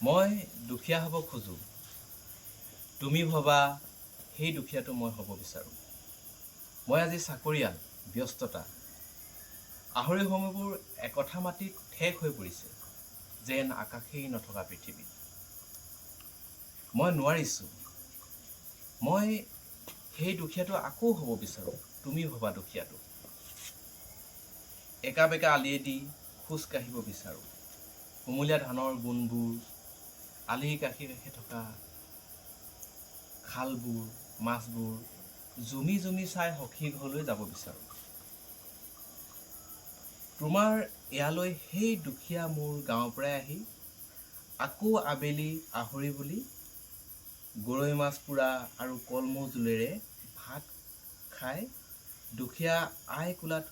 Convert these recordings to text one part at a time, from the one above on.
মই দুখীয়া হ'ব খোজোঁ। তুমি ভবা সেই দুখীয়াটো মই হ'ব বিচাৰোঁ। মই আজি চাকৰিয়াল, ব্যস্ততা। আহৰি সময়বোৰ একঠা মাটিত ঠেক হৈ পৰিছে, যেন আকাশেই নথকা পৃথিৱী। মই নোৱাৰিছোঁ। মই সেই দুখীয়াটো আকৌ হ'ব বিচাৰোঁ, তুমি ভবা দুখীয়াটো। একা বেঁকা আলিয়েদি খোজ কাঢ়িব বিচাৰোঁ। কুমলীয়া ধানৰ গোন্ধবোৰ, আলিৰ কাষে কাষে থকা খালবোৰ, মাছবোৰ জুমি জুমি চাই সখীৰ ঘৰলৈ যাব বিচাৰোঁ। তোমাৰ ইয়ালৈ সেই দুখীয়া মোৰ গাঁৱৰ পৰাই আহি আকৌ আবেলি আহৰি বুলি গৰৈ মাছ পোৰা আৰু কলমৌ জোলেৰে ভাত খাই দুখীয়া আই কোলাত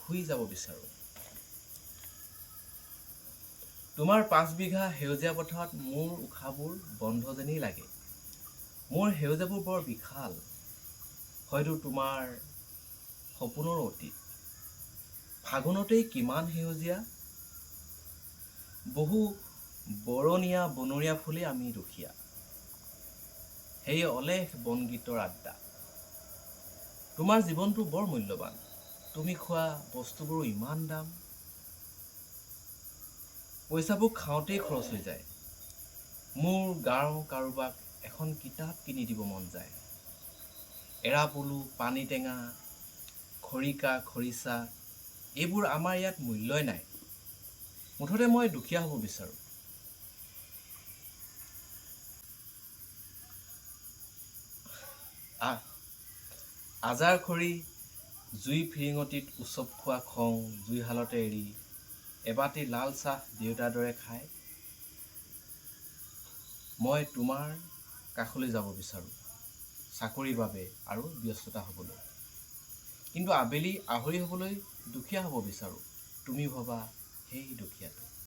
শুই যাব বিচাৰোঁ। তোমাৰ 5 বিঘা সেউজীয়া পথাৰত মোৰ উশাহবোৰ বন্ধ যেনেই লাগে। মোৰ সেউজীয়াবোৰ বৰ বিশাল, হয়তো তোমাৰ সপোনৰো অতীত। ফাগুনতেই কিমান সেউজীয়া, বহু বৰণীয়া বনৰীয়া ফুলেই আমি দুখীয়া। সেই অলেখ বনগীতৰ আড্ডা। তোমাৰ জীৱনটো বৰ মূল্যৱান। তুমি খোৱা বস্তুবোৰো ইমান দাম। পইচাবোৰ খাওঁতেই খৰচ হৈ যায়। মোৰ গাঁৱৰ কাৰোবাক এখন কিতাপ কিনি দিব মন যায়। এৰাপলু, পানীটেঙা, খৰিকা, খৰিচা এইবোৰ আমাৰ ইয়াত মূল্যই নাই। মুঠতে মই দুখীয়া হ'ব বিচাৰোঁ। আজাৰ খৰি জুই ফিৰিঙতিত উচপ খোৱা খং জুইশালতে এৰি এবাটি লাল চাহ দেউতাৰ দৰে খাই মই তোমাৰ কাষলৈ যাব বিচাৰোঁ, চাকৰিৰ বাবে আৰু ব্যস্ততা হ'বলৈ। কিন্তু আবেলি আহৰি হ'বলৈ দুখীয়া হ'ব বিচাৰোঁ, তুমি ভবা সেই দুখীয়াটো।